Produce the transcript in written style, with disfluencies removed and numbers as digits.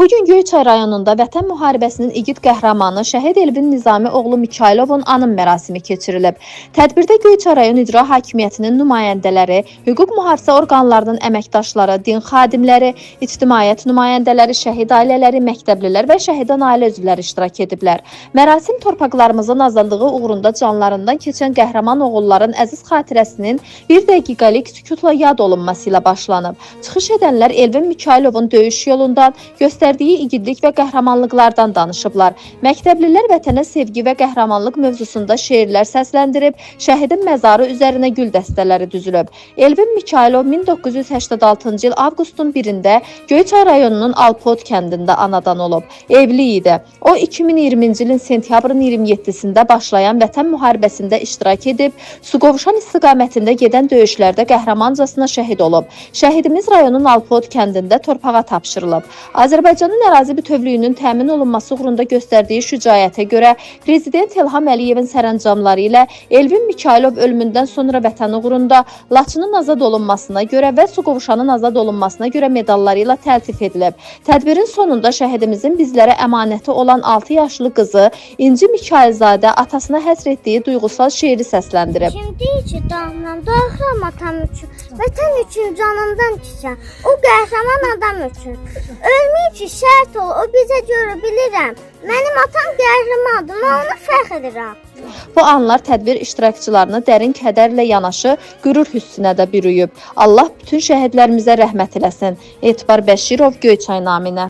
Bugün Göyçay rayonunda Vətən müharibəsinin igid qəhrəmanı şəhid Elvin Nizami oğlu Mikayılovun anım mərasimi keçirilib. Tədbirdə Göyçay rayon icra hakimiyyətinin nümayəndələri, hüquq mühafizə orqanlarının əməkdaşları, din xadimləri, ictimaiyyət nümayəndələri, şəhid ailələri, məktəblilər və şəhidin ailə üzvləri iştirak ediblər. Mərasim torpaqlarımızın azadlığı uğrunda canlarından keçən qəhrəman oğulların əziz xatirəsinin bir dəqiqəlik sükutla yad olunması ilə başlanıb. Çıxış edənlər Elvin Mikayılovun döyüş yolundan, göstərdiyi igidlik və qəhrəmanlıqlardan danışıblar. Məktəblilər vətənə sevgi və qəhrəmanlıq mövzusunda şeirlər səsləndirib, şəhidin məzarı üzərinə gül dəstələri düzülüb. Elvin Mikayılov 1986-cı il avqustun 1-də Göyçay rayonunun Alpot kəndində anadan olub. Evli idi. O 2020-ci ilin sentyabrın 27-sində başlayan Vətən müharibəsində iştirak edib, Suqovuşan istiqamətində gedən döyüşlərdə qəhrəmancasına şəhid olub. Şəhidimiz rayonun Alpot kəndində torpağa tapşırılıb. Azərbaycanın ərazi bütövlüyünün təmin olunması uğrunda göstərdiyi şücaətə görə Prezident İlham Əliyevin sərəncamları ilə Elvin Mikayılov ölümündən sonra vətən uğrunda Laçının azad olunmasına görə və Suqovuşanın azad olunmasına görə medalları ilə təltif edilib. Tədbirin sonunda şəhidimizin bizlərə əmanəti olan 6 yaşlı qızı İnci Mikayılzadə atasına həsr etdiyi duyğusal şeiri səsləndirib. Kim deyir ki, dağıram, dağıram atam üçün, vətən üçün canımdan keçən, o qəhrəman adam üçün. Ölməyib ki, şərt ol, o bizə görə bilirəm. Mənim atam qəhrəmandır, mən ona fəxr edirəm. Bu anlar tədbir iştirakçılarını dərin kədərlə yanaşı qürur hissinə də bürüyüb. Allah bütün şəhidlərimizə rəhmət eləsin. Etibar Bəşirov, Göyçay naminə.